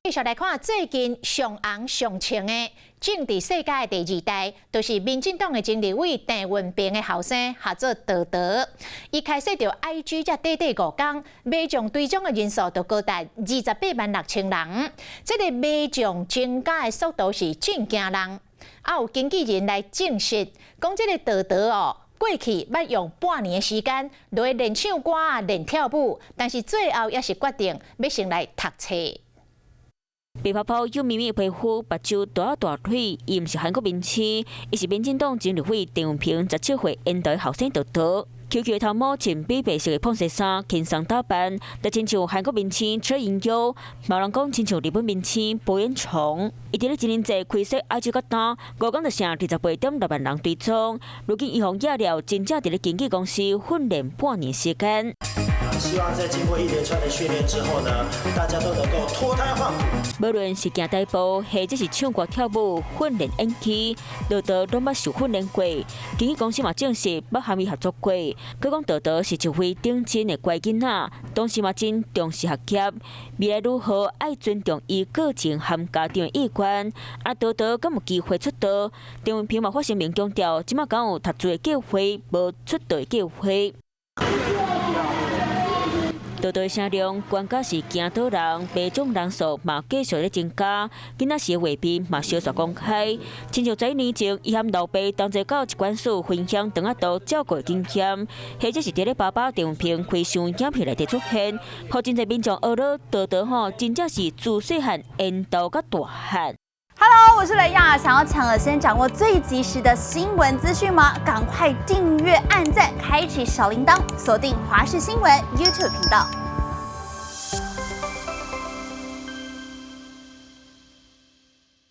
繼續來看最近上紅上穿的政治世界的第二代，就是民進黨的前立委鄭運鵬的後生，號做桃桃。伊開設著 IG 才短短5工，迷眾追蹤的人數就高達28萬6千人。這個迷眾增加的速度是真驚人。啊，有經紀人來證實，講這個桃桃哦，過去捌用半年的時間來練唱歌、練跳舞，但是最後也是決定欲先來讀冊。白泡泡幼咪咪的皮膚，目睭大大腿，伊毋是韓國明星，伊是民進黨前立委鄭運鵬17歲緣投後生桃桃。蹺蹺的頭毛，穿米白色的膨紗衫，輕鬆打扮，就親像韓國明星崔銀優，嘛有人講親像日本明星朴恩崇。伊佇咧一年前開設 IG 到今，5工就剩28.6萬人追蹤。如今伊予惹了，真正佇咧經紀公司訓練半年時間。希望在經過一連串的訓練之後呢，大家都能夠脫胎換骨。無論是行大步，或者是唱歌跳舞、訓練演技，桃桃攏捌受訓練過。經紀公司嘛證實捌和伊合作過。閣講桃桃是一位頂真的乖囡仔，當時嘛真重視學業。未來如何愛尊重伊個人和家長的意願。啊，桃桃敢有機會出道？鄭運鵬嘛發聲明強調，這馬敢有讀書的計劃，無出道的計劃。桃桃聲量，關鍵是驚倒人，迷眾人數嘛繼續咧增加，囡仔時的畫面嘛相續公開。親像11年前，伊和老爸同齊到疾管署分享腸仔肚照顧的經驗，或者是佇咧爸爸鄭運鵬開箱影片內底出現，予真濟民眾學了桃桃吼，真正是自細漢緣投到大漢。 Hello，我是雷亞，想要搶先掌握最及時的新聞資訊嗎？趕快訂閱、按讚、開啟小鈴鐺，鎖定華視新聞 YouTube 頻道。